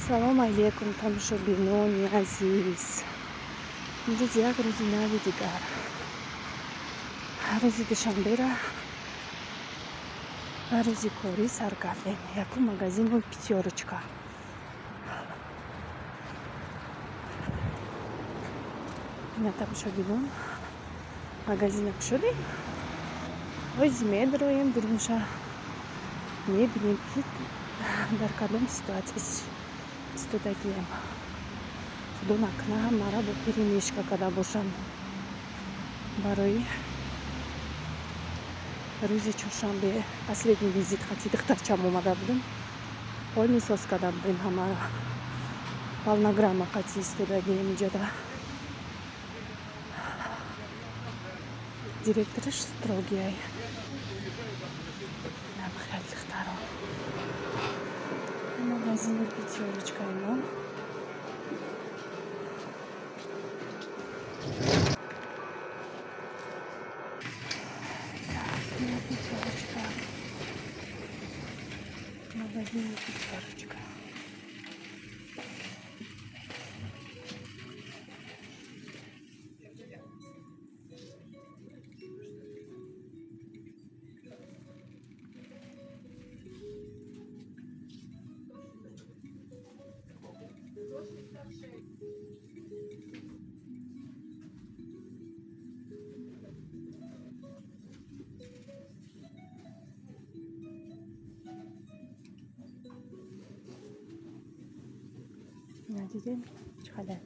Салом алейкум, тамошобинони азиз. Имрӯз як рӯзи нави дигар. Рӯзи душанбера ва рӯзи корӣ сар кардем. Якум магазини «Пятёрочка». Ина, тамошобинон, магазина кушодем. Ози медроем, дурунша мебинем, ки дар кадом ситуация истодагием. Худо накуна, ҳамаро бо перемешка карда бошанд. Барои рӯзи чоршанбе последний визит хати духтарчам омада будем. Полный соз карда будем ҳамаро. Полнограмма қати истодагием иҷода. Директораш строгий ай. Инам хеле, духтаро. Магазини «Пятёрочка» мо. Так, ина «Пятёрочка». Магазини «Пятёрочка». Ина, дидем, чӣ қадар.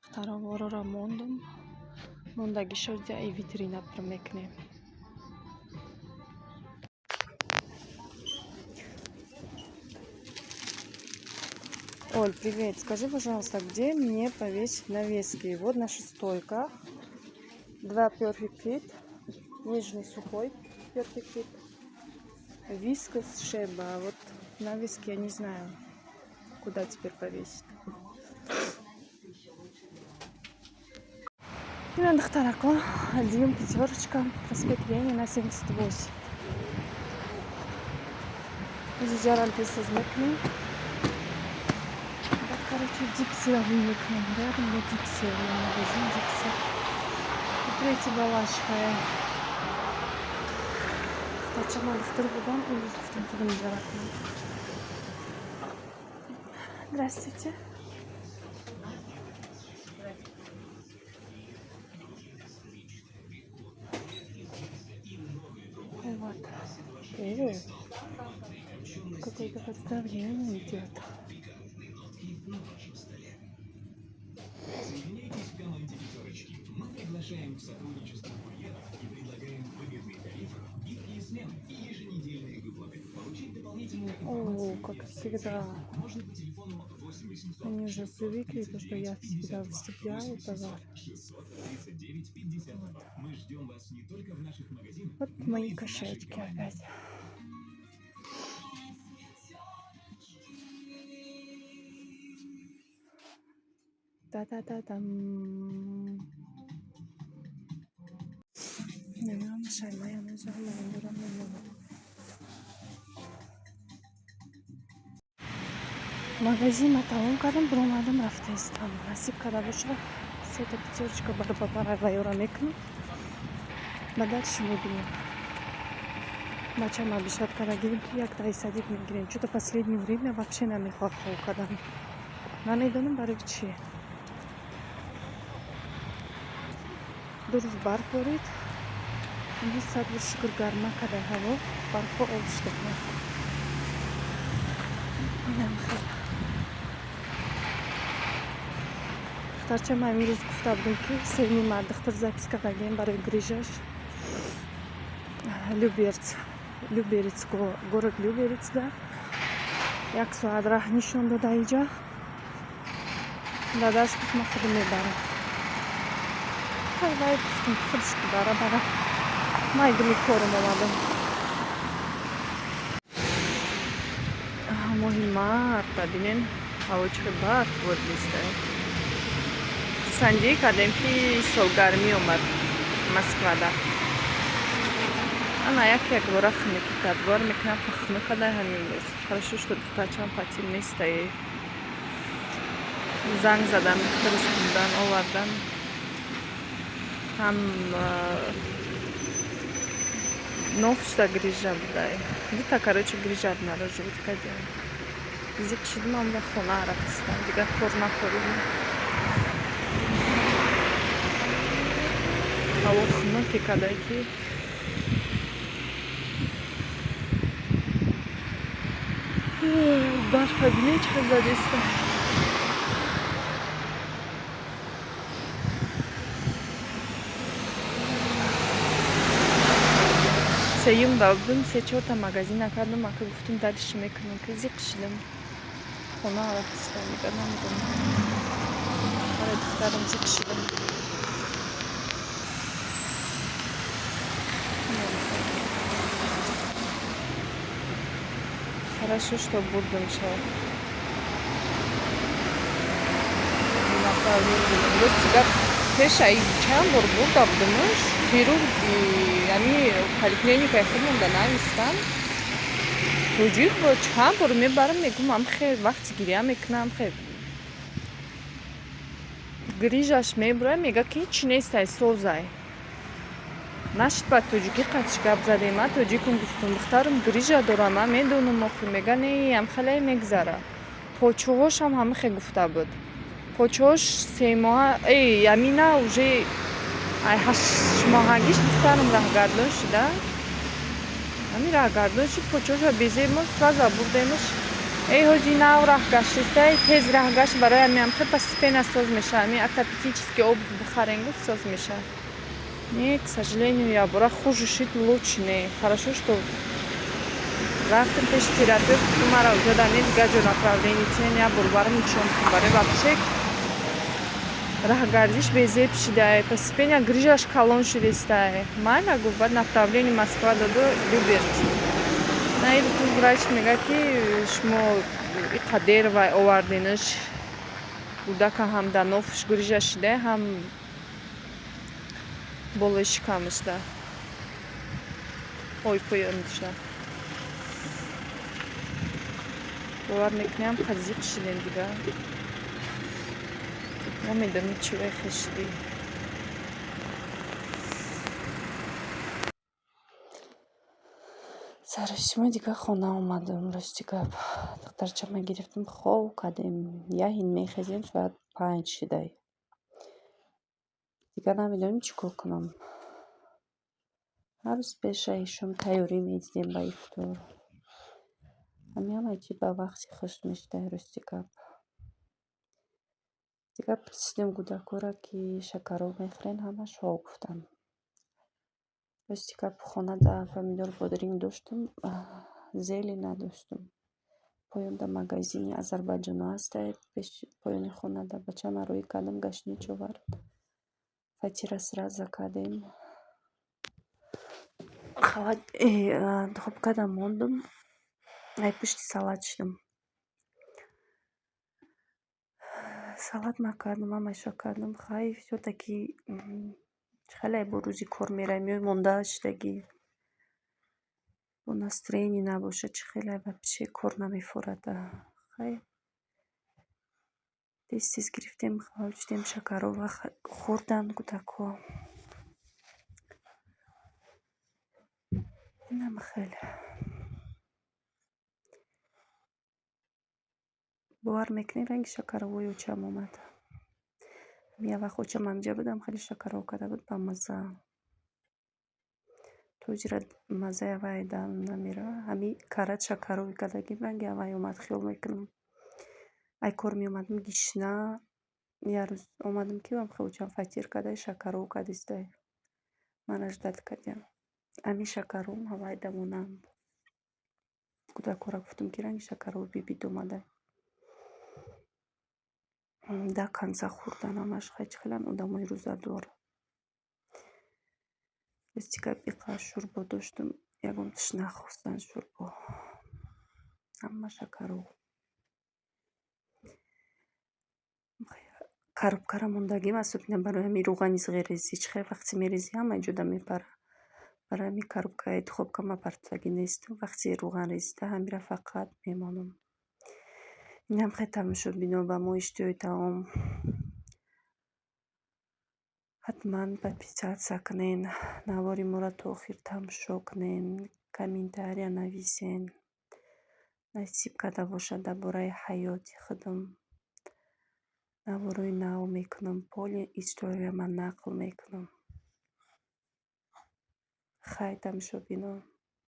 Духтаровороро мондум. Мондагишо ҷаи витрина пур мекунем. Оль, привет. Скажи, пожалуйста, где мне повесить навески? Вот наша стойка. Два Perfect Fit. Нижний сухой Perfect Fit. Вискас, Шеба. Вот навески я не знаю, куда теперь повесить. Ина, духтарако, дим, Пятерочка, проспект Ленина, 78. Зиҷарам тез-тез мекунем. Баъд, короче, Дикси мекунем. Рядом вот Дикси, магазин Дикси. И третий Балашихая. Духтарчама духтур будам, имрӯз гуфтам, худам иҷара кунам. Здравствуйте. Вот. О, какое-то представление идет. Присоединяйтесь к команде «Пятерочки». Мы приглашаем к сотрудничеству курьеров и предлагаем выгодные тарифы, гибкие смены и еженедельные выплаты. Получить дополнительную О, информацию как и оставить всегда. заявку можно по телефону 8 800 Они уже привыкли, то, что я 639 всегда 52 выставляю 8 товар. 639 52. Мы ждем вас не только в наших магазинах, Вот но мои и в нашей кошечки команде. Опять. Та-та-та-там. Намедонам, шаймая дорам, намедонам. Магазинма тамом кардам, биромадам, рафта истам. Насиб карда боша, сета Пятёрочка барбабара вайёра мекунам. Ба дальше мебинем. Бачам обещать карда гирем, ки як даи садик мегирем. Чё-то последнее время вообще намехоҳад хоб кардан. Намедонам, барои чӣ. 2 рӯз барф борид. Имрӯз, сад бор шукр, гарма карда ҳаво, барфҳо об шуда. Инам хел. Духтарча ман имрӯз гуфта будем, ки сеюми март духтур запись кардагем барои грыжа ш. Люберец. Люберец, город Люберец, да. 1 соат раҳ нишон дода иҷа. Дадаш гуфт, ман худам мебарам. Ҳай вай, гуфтам, худаш ки бара, бара. Ман дими корум омадам. Моҳи марта бинен, ҳаво чӣ хел барф боридистай. Хурсандӣ кардем, ки сол гармӣ омад Москвада. Ана як якбора хунукӣ кард. Бовар мекунам, хунук карда ҳамин рӯз. Хорошо, что духтарчам патил нестаи. Занг задам, духтараш хундан овардан. Ҳам нофшда грыжа будай. Дута, короче, грыжа обнаруживать кардем. Зиқ шидим, омада хона рафтистам. Дигар кор накоридем. Ҳаво хунуке кардай, ки барфа бинед, чӣ қадр задиста. Сеюм ба будум, се чорта магазина кардам, ака гуфтум, дальше мекунам, ки зиқ шидам. Хона рафтистам, дигар намедонам. Барои духтарам зиқ шидам. Хорошо, что бурдам шел. Рости гап, пеша чанд бор бурда будамш, хирурги ами поликлиникаи худмонда навистам. Тоҷик бо чанд бор мебарам, мегӯм, ам хел вақти гиря мекунам, хел грыжа ш мебурам, мега, ки ҳичи нестай, созай. Нашид, ба тоҷикӣ қатиш гап задем, ман тоҷикум, гуфтум, духтарам грыжа дорам, ман медонам охи, мега, не, амхеле мегзара. Почоҳошам ҳамихе гуфта буд. Почоҳош 3 моҳа, эй, амина уже ай 8 моҳагиш духтарам раҳгардон шуда. Ҳамин раҳгардон шуд, почоҳоша безеб, мо сразу бурдемаш. Эй, ҳози нав раҳ гаштистай, тез раҳ гашт, барои ҳамин ҳамхе постепенно соз мешавад. Ҳамин ортопедический обувь бихарен, гуфт, соз мешавад. Не, к сожалению, я бора хуже шид, лучше не. Хорошо, что Рафтем пеши терапевт, гуфтум, мара уҷода не, дигар ҷо направление тиҳен, як бор барам нишон кун. Барои вообще раҳгардиш безеб шидае, постепенно грыжа ш калон шудестае. Майла, гуфт, баъд направление Москва доду, Люберцы. На ин врач мега, ки шумо иқа дер вай оварденаш, кӯдака ҳам дар нофш грыжа шидае, ҳам болои шикамашда, ой, поёнша. Бовар мекунем, қазиқ шидем, дигар намедонем чӣ вай хешидӣ. Саросима дигар хона омадам, рости гап. Духтарчама гирифтем, хов кардем. Яҳин мехезем, соат 5 шидай. Дигар намедонем чӣ кор кунам. Ҳар рӯз пешаи шом тайёрӣ медидем ба ифтор. Ҳами ҳамаи чӣ ба вақти хуш мешидай, рости гап. Дигар пурсидем кӯдакҳоро, ки шакароб мехӯрен, ҳамаш ҳо гуфтанд. Рости гап, хонада помидор, бодринг доштум, зелень надоштум. Поёнда магазини Азарбайҷоно ҳастай, пеши поёни хонада бачама рӯӣ кардам, гашнич овард. Фатира сразу кардем. Духовка да мондум, ай пушти салат шидам. Салат ма кардам, ҳамаашро кардам. Хай, всё-таки хеле бо рӯзи кор меравем, ё монда шидагӣ. Бо настроение набошад, чӣ хеле вообще кор намефорад. Хай, тез тез гирифтем, шидем, шакарова хӯрданд кӯдакҳо. Инам хеле. Бовар мекунед, ранги шакаровои очам омад. Як вақт очам ҳамҷа будам, хеле шакаров карда буд, бамазза. Тоҷира маззаи авай даҳанам намеравад. Ҳами карат шакарови кардагим, ранги авай омад, хиёл мекунам. Ай кор меомадам гишна, як рӯз омадам, ки очам фатир карда, шакаров кардистай. Мана ждать кардиям. Ҳами шакаровам ҳавай дамонанд. Кӯдакҳоро гуфтам, ки ранги шакарови бибит омадай. До конца хӯрдан ҳамаш. Хай, чӣ хелан одамои рӯзадор. Рости гап, иқа шӯрбо доштум, ягон тиш нахостанд шӯрбо. Ҳама шакаров. Коробка ра мондагим, особенно барои ҳамин рӯғани зиғерезӣ. Чӣ хел вақте мерезӣ, ҳама ҷода мепара. Барои ҳамин коробка и духовка ма партофтагӣ нестам. Вақте рӯған резида, ҳамира фақат мемонам. Инам хеле тамошобино, ба мо иштиҳои таом. Ҳатман подписаться кунен, навори моро то охир тамошо кунен, комментария нависен. Насиб карда бошад, дар бораи ҳаёти худам наворои нав мекунам, поли история ман нақл мекунам. Хай, тамошобино.